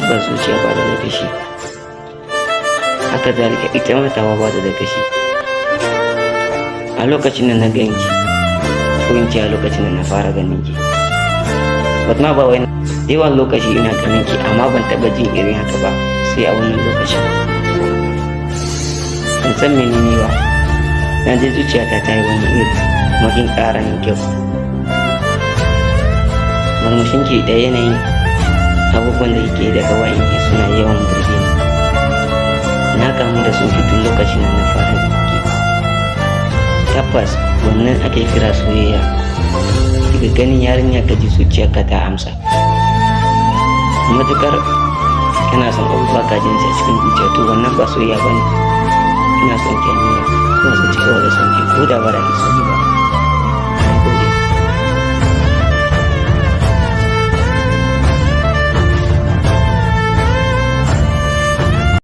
Tabbas, zuciya ba ta da kashi. Haka zalika ita ma tawa ba ta da kashi. A lokacin da na ganki, ko in ce a lokacin da na fara ganin ki, but ma ba wai yawan lokaci ina ganin ki, amma ban taɓa jin irin haka ba sai a wannan lokacin. Ban san menene ba, na ji zuciyata ta yi wani iri, kuma kin ƙara min kyau. Murmushinki da yanayin abubuwan da kike da ƙawayenki suna yawan burge ni. Na kamu da son ki tun lokacin da na fara ganin ki. Tabbas, wannan ake kira soyayya. Daga ganin yarinya ka ji zuciyarka ta amsa. Matukar kana son abu ba ka jin shi a cikin zuciya, to wannan ba soyayya ba ne. Ina son ki, Amira. Ina son ci gaba da son ki ko da ba za ki so ni ba.